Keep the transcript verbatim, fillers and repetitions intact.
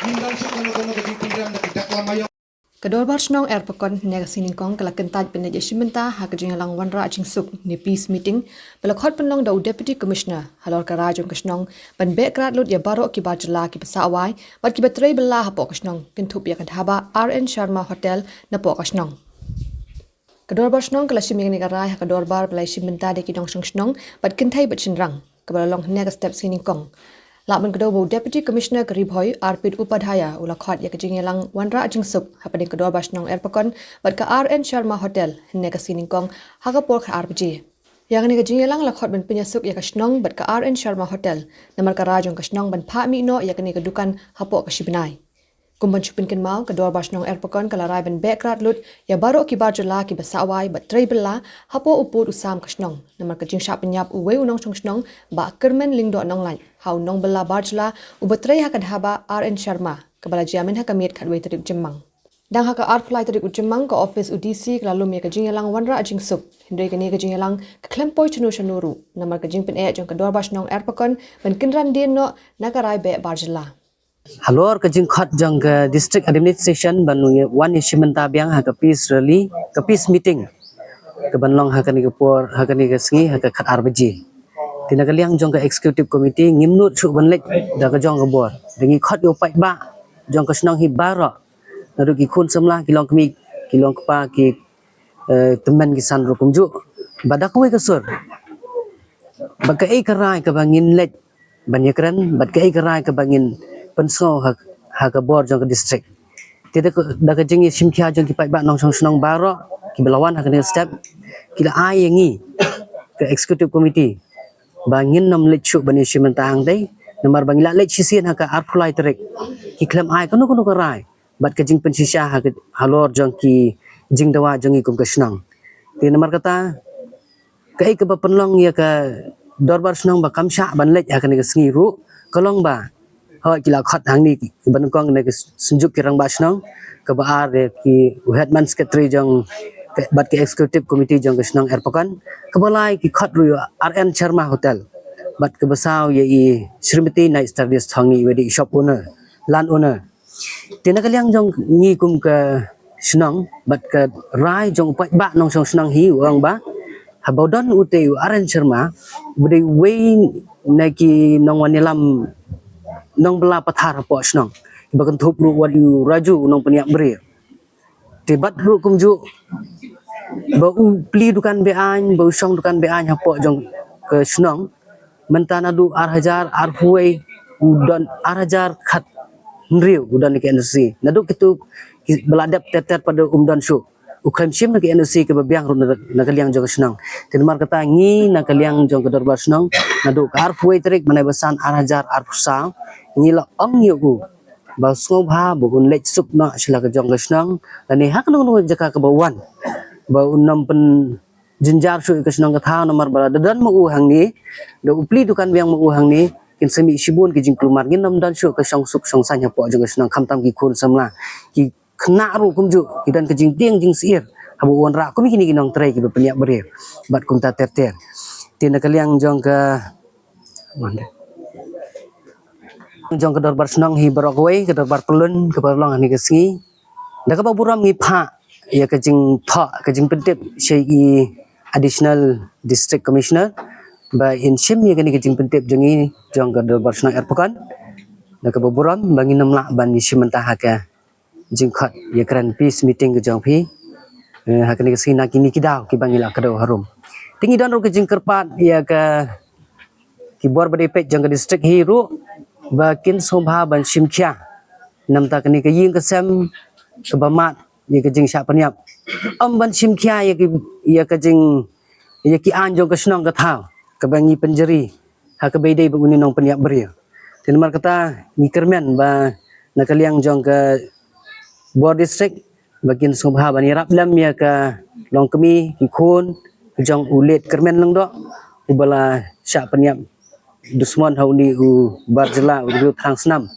Ka Dorbar Shnong Erpakon hynne ka sngi Nyngkong ka la kyntait ban leit ïashim bynta ha ka jingïalang wanrah jingsuk ne peace meeting ba la khot pynlong da u Deputy Commissioner halor ka rai jong ka shnong ban beh krad lut ïa baroh ki bar jylla kiba sah wai bad kiba trei bylla hapoh ka shnong, kynthup ïa ka dhaba R N Sharma Hotel napoh ka shnong. Ka Dorbar Shnong ka la shim ïa kane ka rai ha ka dorbar ba la ïashim bynta da ki nongshong shnong bad kynthei bad shynrang, kaba la long hynne ka step sngi Nyngkong. Lah ban kdew ba u Deputy Commissioner ka Ri Bhoi, Arpit Upadhyaya, u la khot ïa ka jingïalang wanrah jingsuk hapdeng ka Dorbar Shnong Erpakon bad ka R N Sharma Hotel hynne ka sngi Nyngkong ha ka por khatar baje. Ïa kane ka jingïalang la khot ban pynïasuk ïa ka shnong bad ka R N Sharma Hotel namar ka rai jong ka shnong ban phah mih noh ïa kane ka dukan hapoh ka shi bnai. Kum ban shu pynkynmaw, ka Dorbar Shnong Erpakon ka la rai ban beh krad lut ïa baroh ki bar jylla kiba sah wai bad trei bylla hapoh u pud u sam ka shnong namar ka jingshah pynïap uwei u nongshong shnong, Bah Kyrmen Lyngdoh Nonglait, ha u nongbylla bar jylla uba trei ha ka dhaba R N Sharma, kaba la jia mynha ka miet khatwei tarik Jymmang. Dang ha ka arphew lai tarik u Jymmang, ka ophis u D C ka la lum ïa ka jingïalang wanrah jingsuk. Hynrei kane ka jingïalang ka khlem poi shano shano ruh namar ka jingpyneh jong ka Dorbar Shnong Erpakon ban kynran dien noh na ka rai beh bar jylla. Halor ka jingkhot jong ka District Administration ban wan ïashim bynta biang ha ka peace rally, ka peace meeting, ka ban long ha kane ka por, ha kane ka sngi, ha ka khatar baje. Te na ka liang jong ka Executive Committee ngim nud shuh ban leit da ka jong ka bor. Da ngi khot ïa u paidbah jong ka shnong hi baroh, naduh ki khun samla, ki longkmie, ki longkpa, ki, eh, tymmen ki san ruh kumjuh. Bad da kawei ka sur, bad kaei ka rai kaba ngin leit ban ïakren, bad kaei ka rai kaba ngin pynsngew ha, ha ka bor jong ka district. Te da ka, da ka jingïashim khia jong ki paidbah nongshong shnong baroh kiba la wan ha kane ka step, ki la ai ïa ngi ka Executive Committee ba ngin nym leit shuh ban ïashim bynta hangtei, namar ba ngi la leit shisien ha ka arphew lai tarik, ki khlem ai kano kano ka rai bad ka jingpynshisha ha ka, halor jong ki jingdawa jong ngi kum ka shnong. Te namar kata, kaei kaba pynlong ïa ka Dorbar Shnong ba kam shah ban leit ha kane ka sngi ruh ka long ba, hooid, ki la khot hangne ki, kiba nyngkong na ka Synjuk ki Rangbah Shnong, kaba ar ïa ki u Headman Secretary jong ka, bad ka Executive Committee jong ka shnong Erpakon, kaba lai ki khot ruh ïa R N Sharma Hotel, bad kaba saw ïa i Srimati Night Stardust Thongni, iba dei i shop owner, land owner. Te na ka liang jong ngi kum ka shnong bad ka rai jong u paidbah nongshong shnong hi u ong ba haba u don utei u R N Sharma, uba dei uwei na ki nongwan ïalam nongbylla pathar hapoh shnong, ba kynthup ruh wat ïa u Raju u nongpynïap briew. Te bad ruh kumjuh ba u plie dukan be-aiñ, ba u shong dukan be-aiñ hapoh jong ka shnong, mynta naduh ar hajar arphew wei u don ar hajar khathynriew u don na ka N O C. Naduh kito kiba la dep ter ter pat um don shuh. U khlem shim na ka N O C kaba biang ruh na, na ka liang jong ka shnong. Te namar kata ngi na ka liang jong ka Dorbar Shnong, naduh ka arphew wei tarik mynta ba san ar hajar arphew saw, ngi la ong ïa u ba sngewbha ba un leit suk noh sha la ka jong ka shnong lane ha kano kano jaka kaba wan, ba un nym pyn jynjar shuh ïa ka shnong ka thaw, namar ba lada don ma u hangne, da u plie dukan biang ma u hangne, kin sa mih shibun ki jingkulmar, ngin nym don shuh ka shongsuk shongsaiñ hapoh jong ka shnong, khamtam ki khun samla, ki khynnah ruh kumjuh ki don ka jingtieng jingsyier haba u wanrah kum kine ki nongtrei kiba pynïap briew bad kumta ter ter. Te na ka liang jong ka jong ka Dorbar Shnong hi baroh kawei, ka Dorbar Pyllun kaba long ha kane ka sngi, da kaba burom ngi phah ïa ka jingthoh, ka jingpyntip sha i Additional District Commissioner ba in shim ïa kane ka jingpyntip jong ngi jong ka Dorbar Shnong Erpakon. Da kaba burom ba ngin nym lah ban ïashim bynta ha ka jingkhot ïakren peace meeting ka jong phi, eh, ha kane ka sngi na kine ki daw kiba ngi la kdew harum. Te ngi don ruh ka jingkyrpad ïa ka, ki bor ba dei peit jong ka district hi ruh ba kin sngewbha ban shim khia na bynta kane ka ïing ka sem kaba mad ïa ka jingshah pynïap. Ym ban shim khia ïa ki, ïa ka jing, ïa ki aiñ jong ka shnong ka thaw kaba ngi pynjari ha kaba ïadei bad une u nongpynïap briew. Te namar kata ngi kyrmen ba na ka liang jong ka bor district ba kin sngewbha ban ïarap lem ïa ka longkmie, ki khun ki jong u late Kyrmen Lyngdoh uba la shah pynïap dusmon ha une u bar jylla, u briew thrang snam.